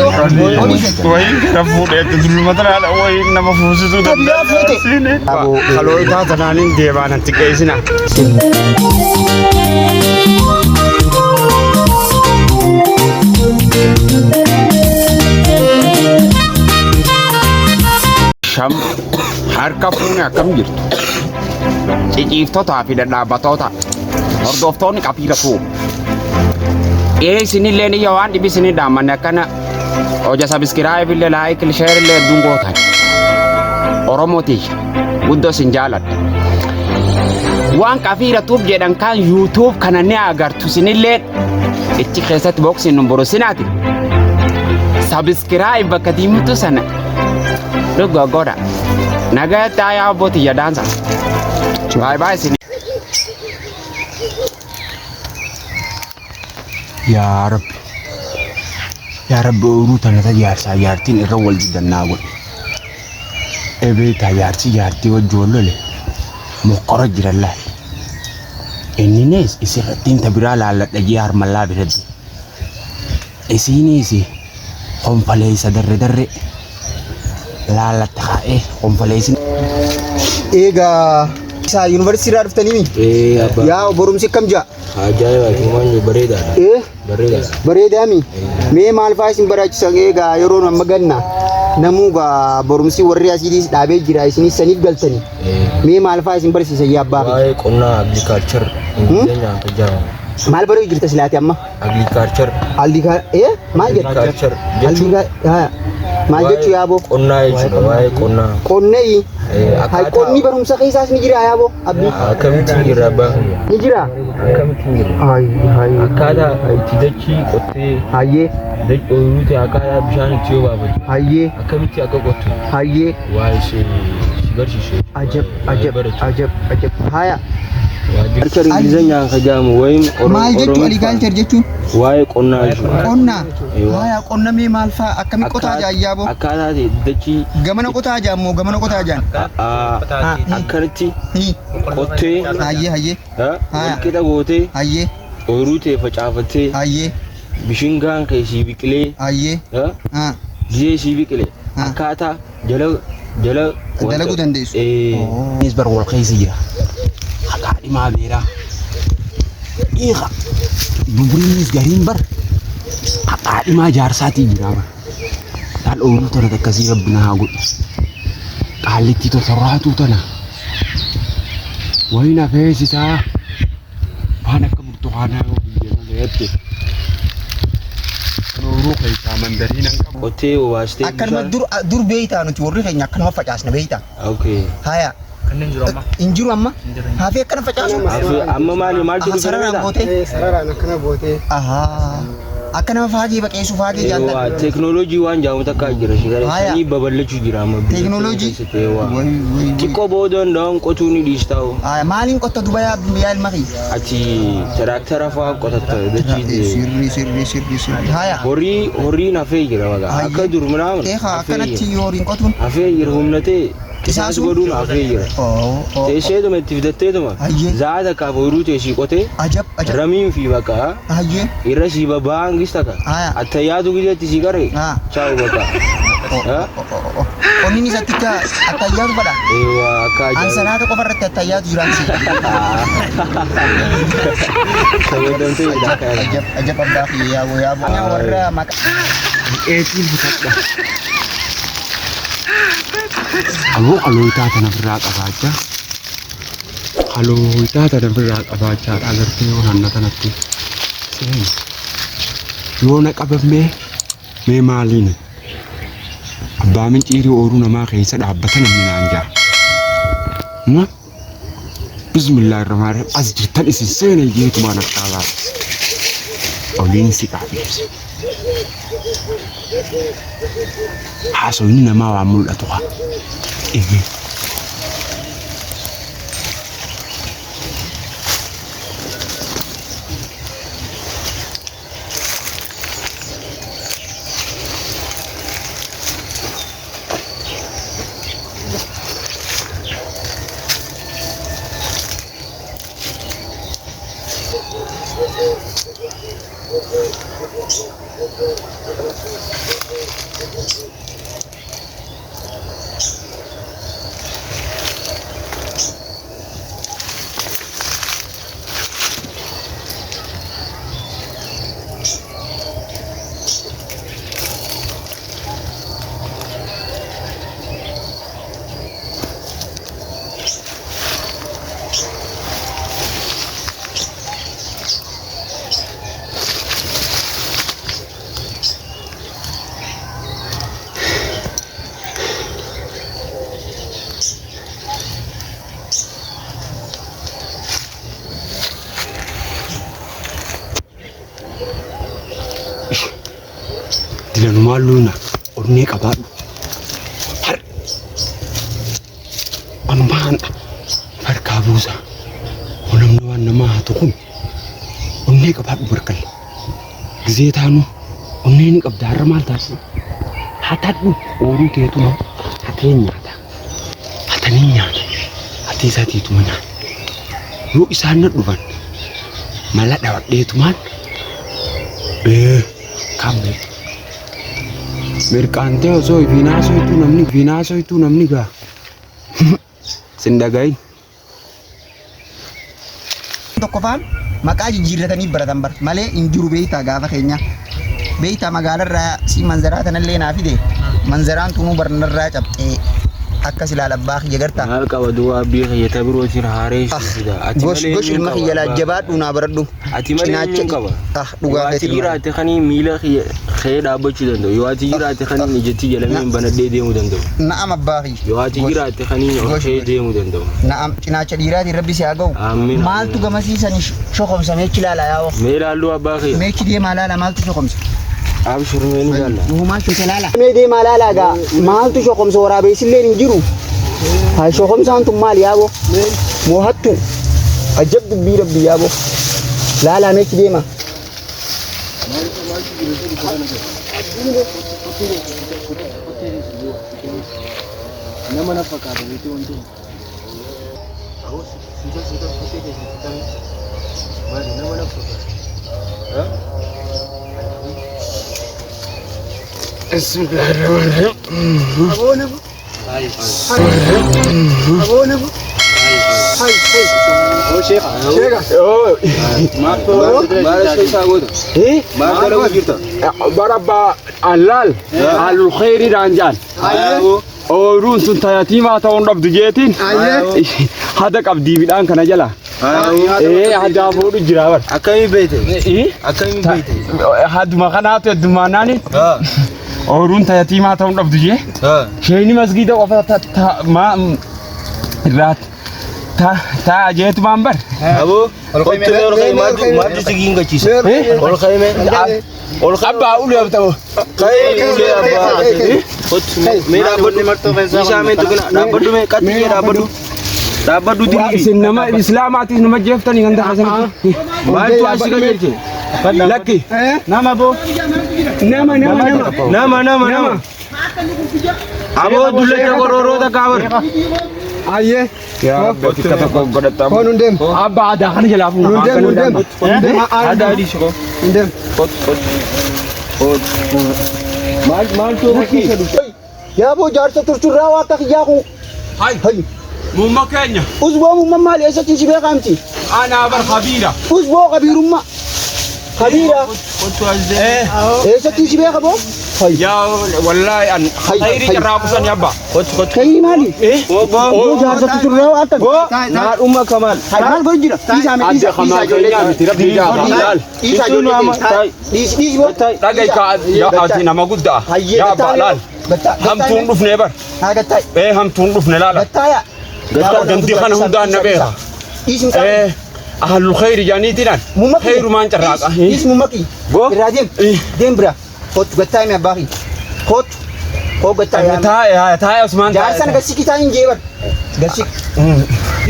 Wayii gara fuudhee itti dulluma tanaan wayii nama fuusisuu Tabiyaa fuute. Kalootaa tanaan deemaa natti qeessina. Sham harka fuune akkam jirtu? Ciciiftotaa fi dhadhaabbatoota hordoftoonni qabiila koo. Ee isinillee ni waan dhibi isinii dhaammanne akkana hoja sabiskiraayib illee laayik sheer illee hedduun gootan. Oromoo tiyya guddoo isin jaaladha. Waan qafiira tuub jedhan kan yuutuub kana ni agartu isinillee ichi keessatti boksiin nun borosinaati. Sabiskiraayib bakka diimtuu sana dhugaa godha. Nagaa taayaa obbo tiyya daansa. Baay baay isin. Yaa Rabbi. Yaa Rabbi ooyiruu tana ta jaarsaa jaartiin irra wal diddan naa godhi. Ebee ta jaarsi jaartii wajji wal lole mokkora jiran laal. Inninis isirrattiin ta biraa laalladha jee harmallaa biratti. Isiiniis konfaleessa darre darre laallatte kaa'ee konfaleessi. Egaa isaa yuunivarsiitii irraa dhuftanii mi? Ee abbaa. Yaa barumsi akkam jaa? Ajaa'iba tumaan bareedaadha. Ee Bareedaadha. bareedaa mi? Mee maal fa'aa isin baraachisan egaa yeroo amma ganna namuu gaa barumsi warri asiitis dhaabee jira isinis saniif galtanii. Ee. Mee maal fa'aa isin barsiisan yaa abbaa? Waa'ee qonnaa agriikaalchar Ingilizeenyaan kan jedhamu. Maal baruu jirta silaati amma? Agriikaalchar. Aldika ee maal jetta? Agriikaalchar jechuun Aldika haa maal jechuu yaaboo? qonnaa jechuudha. Waa'ee qonnaa. Qonnee Ee, hay akkaataa- qonni barumsa keessaas ni jira yaaboo abdii Akkamitti hin jirre abbaa kiyya? ni jira. Akkamitti hin jirre? Hay hay Akkaataa itti dachii qottee hayyee dachii ooyiruu ta'e akkaataa bishaan itti yoo baafatu hayyee akkamitti akka qottu hayyee waa'ee ishee si barsiisu. ajab Waa'ee ajab baratu. ajab ajab haya Agriikaalchar Ingilizeenyaan kan jedhamu wayim maal jechuu agriculture jechuun waa'ee qonnaa jechuudha. qonna Eewwa. haya qonna mee maal faa akkami qotaa jaa yaaboo Akkaataa ta'e dachii gamana qotaa jaa moo gamana qotaa jaan akkanatti hi qottee hayyee hayyee walqixa gootee hayyee ooyiruu ta'e facaafattee hayyee bishingaan kee sii biqilee hayyee ha gizee sii biqile Ah. akkaataa jala jala Dalaguu dandeessu. Ee. Innis bar wal keessa jira. Haqaa dhimaa beeraa. Dhiiqa. Dubriinis gariin bar haqaa dhimaa jaarsaatii jira bar. Laal ooyiruu tana takkasii rabbi na haa godhu. Qaallittii totorraatuu tana. Wayi na feesisaa. Waan akka burtukaanaa yoo biyya malee jette. Kan ooyiruu keessaa mandariin hin qabu. Qottee obaastee akkanuma dur dur beeytaa nuti warri keenya akkanuma facaasna beeytaa Okay. haya Kanneen jiru amma. hin jiru amma haafee akkana facaasu Amma maali maaltu Aha, dhufe sararaan beektaa? gootee Sararaan akkana gootee. ahaa akka nama faagee baqeessu faagee Eewwa, jaalladha teeknooloojii waan jedhamu takka jira shigara Haya. sanii babal'achuu jira amma biyya Teeknooloojii? keessatti, eewwa. Wayi, wayi, wayi. Xiqqoo booda nda'an qotuu ni dhiistaa hoo. Haya, maaliin qotta duba yaa yaa ilma kiyya Ati tiraaktara fa'aa qotatta dachii ta'e. sirrii sirrii sirrii sirrii haya Horii horiin hafee jira baga. Hayyee. Akka dur minaamun eekaa hafee akkanatti jira. horiin qotuun Hafee jira humna ta'e qisaas Qisaasuun? godhuun hafee jira. oo oo Teesseetuma itti fidatteetuma Hayyee. za'a takkaaf ooyiruu teessii qotee ajab ajab ramiin fi bakka hayyee irra sii babba'aan gis takka Haya. attayyaatu gizeetti sii qaree Ah. chaawu bakka. oo oo oo oo qonni ni satticha attayyaatu fadha Eewwa akka an ajaa'iba. salaata qofa irratti attayyaatu jiraansi Fayyadamtee jedha akka yaada. ajab ajab abbaa kiyya yaaboo yaaboo ana warra maqaa Eetiin bitadha. Aboo kalootaa tana ofirraa qabaachaa. Kalootaa tana ofirraa qabaachaa agartee yoo hanna tanatti seeni. Yoo na qabamee mee maaliin abbaa minciirii ooyiruu namaa keessa dhaabbata namni naan jaa. Na bismillaahi rahmaani rahiim as jirtan isin seene jeetumaan akka baate. Oliin si qaabibse. Haasawni namaa waan mul'atu haa. Ehe. Dilanumaan luuna onnee qabaadhu. Har ammaan harkaa buusa. Namni waan namaa hatu kun onnee qabaadhu barkal. Gizee taanu onnee ni qabda har'a maal taasisa? Hatadhu ooruu teetu nama hatee nyaata. Hatanii nyaata. Hatee isaa teetuma nyaata. Yoo isaan na dhufan mala dhawadheetumaan kammee. Mirqaantee osoo ifiin haasoytuu namni ifiin haasoytuu namni gaa. Sin dhagahin. Tokkoffaan maqaa jijjiirratanii baratan bar malee hin jiru beektaa gaafa keenya. Beektaa magaalarraa si manzaraa tanallee naa fide manzaraan tunuu barnarraa cabxee akkas ilaala abbaa kiyya gartaa. Maal qaba duwwaa abbii kiyya ta biroo jira haaree ishee fida. Ati Gosh malee gosh eenyuun ilma qaba kiyya abbaa? jabaadhu naa baradhu. Ati malee eenyuun qaba? Ah dhugaa Yoo ati keetii. jiraatte kanii miila kiyya kee dhaabbachuu danda'u. Yoo ati jiraatte kanii ijatti jalamee hin banadhee deemuu danda'u. Na'am abbaa kiyya. Yoo ati Gosh. jiraatte kanii ol Gosh, kee gosh. deemuu danda'u. Na'am cinaacha dhiiraatiin rabbi si haa ga'u. Amiin. Maaltu gamasiisan shokomsa meechi ilaala yaa'oo. Mee ilaalluu abbaa kiyya. Meechi deemaa laala maaltu shokomsa. Abshir mee ni ilaalla. Uumaa shuuse laala. Mee deemaa laala gaa maaltu shokomsa waraabeessillee hin jiru. Haa shokomsaan tun maal yaaboo? Moohattu. Ajab dubbii rabbi yaaboo. Laala meechi deema. Maal as keessaa goota? Maal dalaguu jirta? Barabba allaal alul khayri dhaan jaan. Ooyiruun sun tayatiimaa ta'uun dhabdu jeetiin hada qabdii midhaan kana jala. Hadaa fuudhu jira bar. Akkamii beekte? Akkamii beekte? Haduma kanaatu heddummaannaani ooyiruun tayatiimaa ta'uun dhabdu jee. Sheeyni masgiida qofa maa irraa taa jeetumaan bar. Aboo kottu mee ol ka'ii maaltu maaltu si giingachiisa? Ol ka'ii mee? Ol ka'ii. Abbaa ulee ta'u. Ka'ii ulee abbaa. Kottu mee dhaabbadhu. Isaa mee tuqina dhaabbadhu mee qaxxiyee dhaabbadhu. Dhaabbadhu diriiri. Isin nama islaamaatiif nama jeeftanii kan ta'a sanatti. Maaltu as si qajeelche? Lakki. Nama boo. Nama nama nama. Nama nama nama. Aboo dullacha gororoo takkaa bar. Ayyee. Yaa Rabbi ati tokko godhatta. Koon hundem. Abbaa aadaa kana jalaa fuudhu. Hundem hundem. Hundem. Aadaa adii shikoo. Hundem. Kottu kottu. Kottu. Maal maaltu keessa dhufe? Yaaboo jaarsa turturraa waa akka kiyyaa kun. Hai. Hay. Muumma keenya. Usboo muummaa maali eessatti si beekamti? Anaa bar kabiira. Usboo kabiirummaa. Kabiira. Kottu as deemi. Eessatti si beeka boo? Hay. Yaa wallaahi an Hai, khayrii hai. carraa busan yabba. Kottu kottu. Kayii maali? Boo Jaarsa turturraa waa akka. Naa dhuma Kamaal. Hay maal godhu jira? Dhiisaa mee Adda dhiisaa kamaa dhiisaa ijoollee. keenyaa miti rabbi jaafa. Laal. Dhiisaa ijoollee. Dhiisi dhiisi boo. Dhagahi ka ati nama guddaa. Hayyee Yaa abbaa laal. Gattaa. Hamtuun dhufne bar. Haa gattaa. Hamtuun dhufne laala. Gattaa yaa. Gandi kana hundaan na beeka. Dhiisi mucaa. Ahlul khayri jaaniitiidhaan. Mummaki. Khayrumaan carraaqa. Dhiisi mummaki. Boo. Irraa deem. Deem bira. Kottu gattaa himi abbaa kiyya. Kottu. Koo gattaa yaa. Taa'e taa'e Osmaan taa'e. Jaarsan gassi kitaa hin jeeban. Gassi.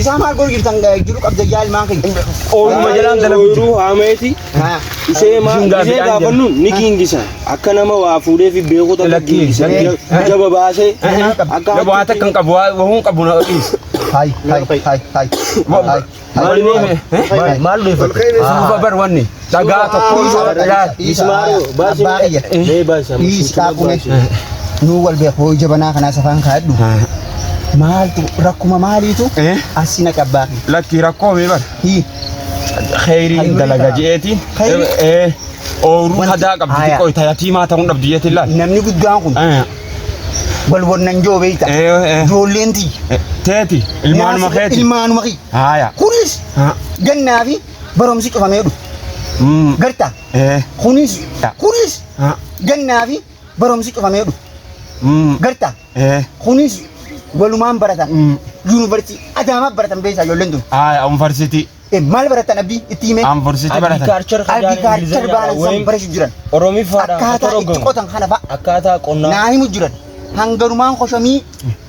Isaa maal godhu jirtan jiru qabda yaa ilmaan kiyya. Ooluma jalaan dalagu jiru. Ooyiruu haameeti. Haa. Isee maa Bishaan isee gaafii gaafannuun ni giingisa. Akka nama waa fuudhee fi beekota Lakki, giingisa. lakki. Jaba baasee akka Waa takka hin qabu waa hin qabu na dhiis. Hay hay hay hay. Hay. Maal maal maal dhuunfatte? Suufa bar wanni dhagaa tokko laal. Mismaaruu baasi. Abbaa kiyya. Mee baasi. Dhiis qaaqume. Nuu wal beeku hoo jabanaa kanaa safaan kaadhu. Maaltu rakkuma maaliitu Eh? asii na qabbaa kiyya. Lakki rakkoo mee bar. Hii. Kheyriin dalaga je'eetiin. Kheyrii? Eh ooyiruu Wanti- hadaa qabdi Haya. xiqqoo tayatiimaa ta'uun dhabdi jeetiin laal. Namni guddaan kun Eh wal wannan joo beeyta. eh eh. Ijoolleen tiyya. Teeti ilmaanuma keeti. Ilmaanuma kiyya. Haya. Kunis Ha. gannaa fi barumsi cufamee dhufu. Mm. Gartaa. Eh. Kunis Ya. kunis Ha. gannaa fi barumsi cufamee dhufu. Mm. Gartaa. Eh. Kunis walumaan baratan. Mm. Yuunivarsiitii Adaamaa baratan beektaa ijoolleen tun. Haya university. Maal baratan abdii itti himee? University baratan. Agriculture Agriculture baalan barachuu jiran. Oromiffaadhaan Akkaataa itti qotan kana fa'a. Akkaataa qonnaa. Naa himu jiran. Hanganumaan qoshomii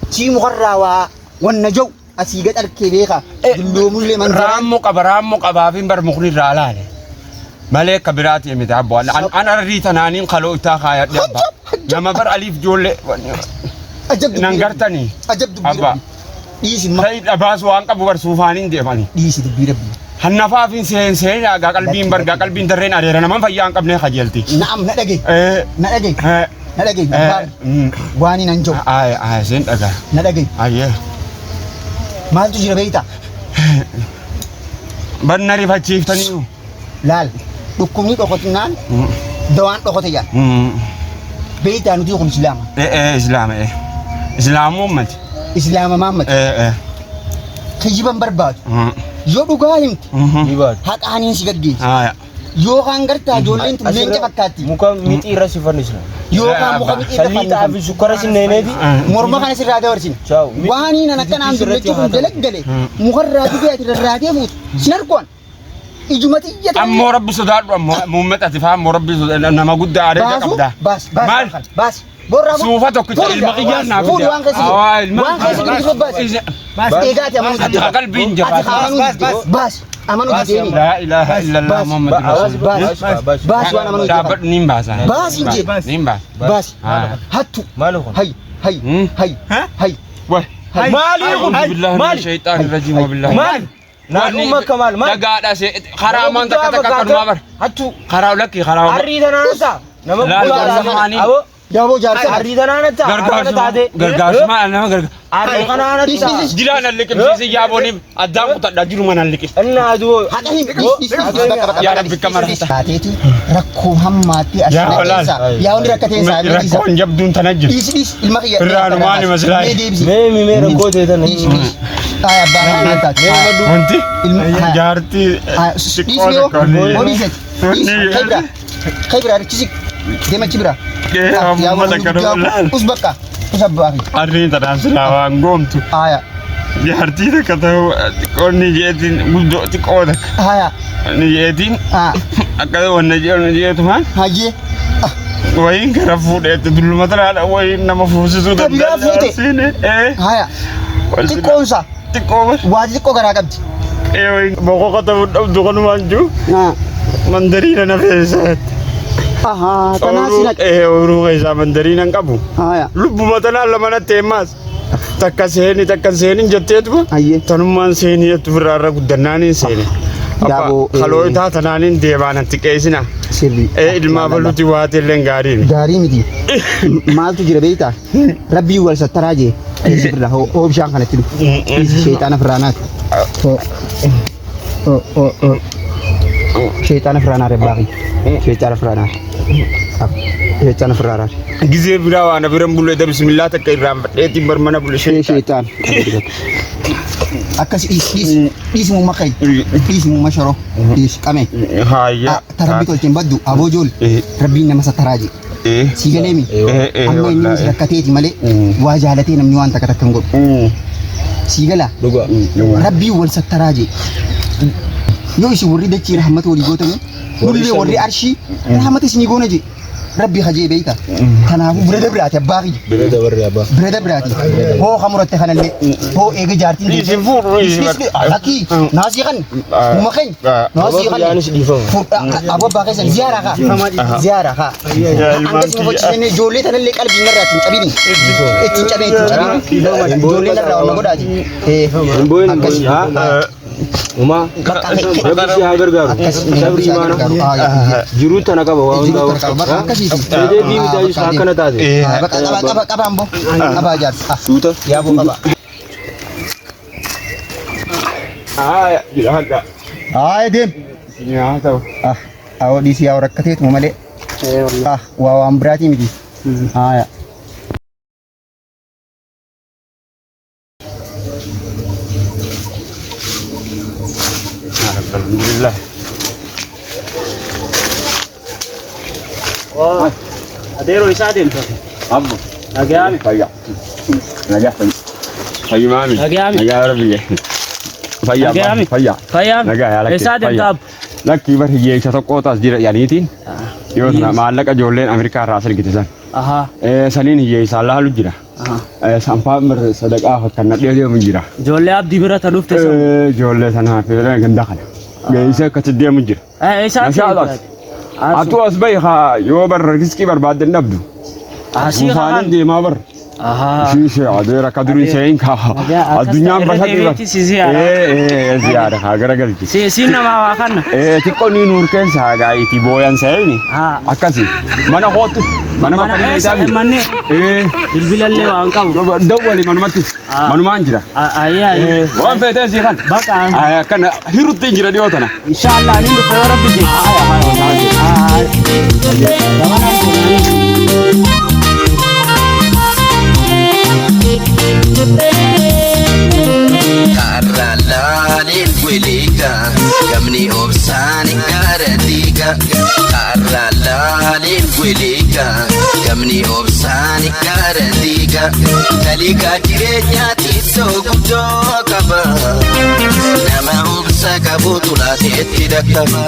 sii mukarraa waa wanna jau asii gad arkee beekaa. Dulloomullee manzaraan. Raammoo qaba raammoo qabaa fi bar mukni irraa laale. Malee akka biraati miti abbo. An arrii tanaaniin kaloo itaa kaayadhe abba. Nama bar aliif ijoollee Ajab dubbii nan rabbi. gartanii. Ajab dubbii Abba. rabbi. Dhiisi ma Ta'ii dhabaas waan qabu bar suufaaniin deemanii. dhiisi dubbii rabbi. Hannafaaf hin seen seen gaa qalbiin bargaa qalbiin darreen areera naman fayyaa hin qabnee kajeelti. Na'am na dhagaye. Eh Na dhagaye. eh Na dhagaye. eh. Abbaan waan hin anja'u. Aye aye seen dhagaa. Na dhagaye. Ayyee. Maaltu jira beektaa? Bar na rifachiiftanii. Laal dhukkubni dhokotinaan dawaan dhokote jaan. Beektaa nuti kun islaama. Eh eh islaama eh. Islaamummaati. Islaama maammati. Eh eh. Kijiban barbaadu. Yoo dhugaa himte Ni baatu. haqaaniin si gaggeessa. Haya. Yookaan gartaa ijoolleen tun leenca fakkaatti. Muka mixii irra si fannisna. Yookaan muka mixii irra Sallii xaafii fannifamti. sukkara si neeneeti. Morma kana sirraa dabarsina. Ciao. Waan hin akkanaan dullachuu kun dalaggale mukarraa dhufee ati rarraatee fuutu sin argoon ijuma xiyya ta'e. Ammoo rabbi sodaadhu ammoo muummata ati faa ammoo rabbi sodaadhu nama guddaa areeda Baasu qabda. baas baas Maal? baas. Borraa Suufa tokkicha ilma kiyyaan naaf Fuudhi waan keessa jiru. Awaa ilma Waan keessa jiru jiru baas. Eegaati amanuu Ati didde. qalbiin Ati jabaata. amanuu didde. Baas amanuu didde. Laa ilaaha illallah Muhammadu Rasuul. Baas. Baas waan amanuu didde. Dhaabbadhu niin baasa. Baas hin jee. Niin baasa. Baas. Haa. Hattu. Maal kun? Hay hay Hmm. hay hay. Wai. Maali kun? Billahi Maali? shaytaan rajim wa billahi. Maali? Naannoo akka maal? Maal? Dhagaadha se karaa maan takka takka akkanumaa bar. Hattu. Karaa lakki karaa. Harrii tanaan ta'a. Nama Laal guddaa gargaarsa Aboo. Yaaboo jaarsa. Harrii tanaan ta'a. Harrii taate. Gargaarsa maal nama gargaarsa. Harrii kanaan ta'a. Jiraan alliqimsiisi yaabooniif addaan kutadhaa jiru mana alliqimsiisi. Inni aduu. Haqa hin dhiis dhiis bakka bakka. Yaa Rabbi kamara. Taateeti rakkoo hammaatti as Yaa olaal. naqeessa. Yaa hundi rakkatee isaa dhiisa. Rakkoon jabduun tana jiru. Dhiisi dhiisi ilma kiyya. Irraanumaan hima silaa. Mee deebisi. Mee mee rakkoo ta'e tana. Dhiisi dhiisi. Ay abbaa maal taate. Wanti Ilma jaartii Dhiisi xiqqoo yoo. tokko ni. Horiiseti. Dhiisi. Kai bira. Kai bira richisi. Deema achi bira. Yaa Yaa takka nama laal. Us bakka. Us abbaa kiyya. Harriin tanaan silaa waan goomtu. Aya. Jaartii takka ta'uu xiqqoon ni jeetiin guddoo xiqqoo takka. Aya. Ni jeetiin Ah. akka wanna jedhu jeetumaan Hayyee. wayiin gara fuudheetti dulluma tanaadha wayiin nama fuusisuu Ka biraa fuute? Eh. Aya. Xiqqoonsa. Xiqqoo bar. Waa xiqqoo garaa qabdi. Eh wayiin boqoqa ta'uu dhabdu kanumaan jiru Ah. mandariina na feesaatti. Ahaa. Tanaa si naqe. Eh ooyiruu keessaa mandariina hin qabu. Aya. Lubbuma tanaan lama natti himmaas. Takka seeni takka seenin jetteetuma. Hayyee. Tanummaan seenii jettu firraa irra guddannaaniin seene. Yaaboo, eh. Kaloo itaa tanaaniin deebaan atti qeessina. Sirrii. Eh ilmaa baluuti waati illee gaariin. Gaarii miti. Maaltu jira beektaa? Rabbii wal sattaraa jee. Dhiisi birraa hoo bishaan kanatti dhufu. Dhiisi sheexaana firraa naati. Hoo. Hoo hoo hoo. Sheexaana firraa naati abbaa kiyya. Sheexaana firraa naati. Sheexaana firraa naati. Gizee biraa waan biran bulee da bismillaa takka irraan fadheetiin bar mana bule Shee sheexaana. Akkas dhiisi dhiisi dhiisi mumma kayi. Dhiisi mumma sharoo. Dhiisi qamee. Haayyaa. Ta rabbi tolcheen baddu aboo jool. Rabbiin nama sattaraa jee. Eh. Si galee mi? Eh eh Amma inni wallaahi. rakkateeti malee waa jaalatee namni waan takka takka hin godhu. Si galaa? Dhugaa. Rabbiin wal sattaraa jee. Yoo isin warri dachii rahmata walii gootanii nullee warri arshii rahmata isinii goona jee. Rabbi hajee beeyta. Kanaafuu bira dabraati abbaa kiyya. Bira dabarre abbaa. Bira dabraati. Hoo kamuratte kanallee. Hoo eega jaartiin Dhiisi fuudhu, dhiisi Dhiisi lakkii naasii kan. Muma keenya. Naasii kan. Yaanis dhiifama. Aboo abbaa keessan ziyaaraa kaa. Ziyaaraa kaa. Hangas mufachiisanii ijoollee tanallee qalbii narraa ittiin cabini. Ittiin cabee ittiin cabini. Ijoollee narraa ol na godhaati. Hin boo'in hin boo'in. Haa. Umaa. Rabbi si haa gargaaru. Sabri imaana. Jiruu tana qaba waa Jiruu hundaa. tana qaba. Bakka akkasiiti. Fedhee fi miidhaginni isaa akkana taate. Bakka qaba qaba qaba ammoo. Qaba jaarsa. Suuta. Yaaboo qaba. Haa jiraadha. Haa deem. Yaa ta'u. Ah, awoo dhiisii yaa rakkateetuma malee. Ah, waa waan biraatii miti. Haaya. Alhamdulillah. Adeeroo isaa deemta. Abbo. Dhaga'ame. Fayyaa. Nagaa fayyaa. Fayyumaami. Dhaga'ame. Nagaa rabbi. Fayyaa. Dhaga'ame. Fayyaa. Fayyaa. Nagaa yaa lakkee. Eessaa deemta abbo? Lakkii bar hiyyeessa tokko taas jira yaniitiin. Yoo sana maallaqa ijoolleen Ameerikaa irraa as ergite san. Ahaa. Saniin hiyyeessaan laalu jira. Sanfaan bar sadaqaa kan nadhee deemu jira. Ijoollee abdii bira ta dhufte sun. Ijoollee sanaa fi ganda kana. Geessee akkasitti deemu jira. Eessaa Mashaa Allah. Atuu as bahi haa yoo bar riskii barbaadde hin dhabdu. Asii Buufaanin kaan. deemaa bar. Ahaa. Ishii adeera akka durii seen kaa. Nagaa, akkas Addunyaan irra basaqii bar. deebiitti si ziyaara. Ee ziyaara haa garagalchi. Si si namaa waa kanna. Ee xiqqoo ni nuur keessa haa gaayitii booyan seeni. Haa. Akkasi. Mana kootu. Mana Mana bakka eessa inni manni Ee bilbilallee waan qabu. dawwali manumatti. Ah. Manumaan jira. Ayyee ayyee. Ee waan feetee sii kan. Baqa. Akkana hirutti hin jira dhiyoo tana. Inshallah ni dhufa yoo rabbi jedhe. Haa haa. Karra laaleen wiliiga gamni obsaan gara diiga. Karra laaleen wiliiga gamni obsaan gara diiga. Taliigaa jireenyaati iddoo guddoo qaba. Nama obsa qabutu laateetti dhaqqaba.